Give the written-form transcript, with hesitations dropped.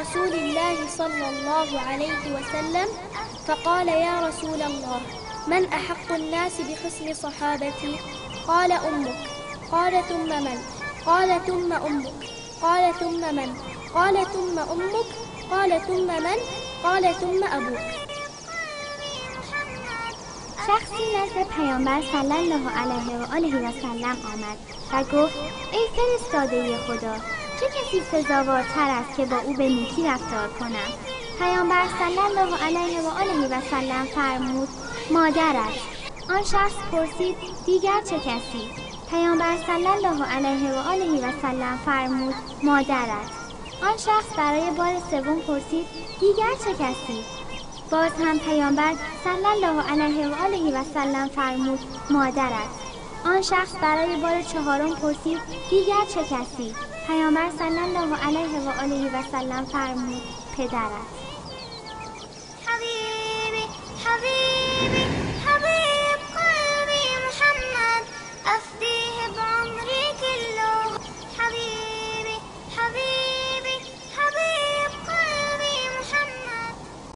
رسول الله صلى الله عليه وسلم فقال: يا رسول الله، من أحق الناس بحسن صحابتي؟ قال: أمك. قال: ثم من؟ قال: ثم أمك. قال: ثم من؟ قال: ثم أمك. قال: ثم من؟ قال: ثم أبوك. شخصی نزد پیامبر صلی الله علیه و آله و سلم آمد و گفت: ای فرستاده خدا، چه کسی سزاوارتر است که با او به نیکی رفتار کنم؟ پیامبر صلی الله علیه و آله و سلم فرمود: مادرت. آن شخص پرسید: دیگر چه کسی؟ پیامبر صلی الله علیه و آله و سلم فرمود: مادرت. آن شخص برای بار سوم پرسید: دیگر چه کسی؟ باز هم پیامبر صلی الله علیه و آله و سلم فرمود: مادرت. آن شخص برای بار چهارم پرسید: دیگر چه کسی؟ پیامبر صلی الله علیه و آله و سلم فرمود: پدرت. حبيبي حبيبي.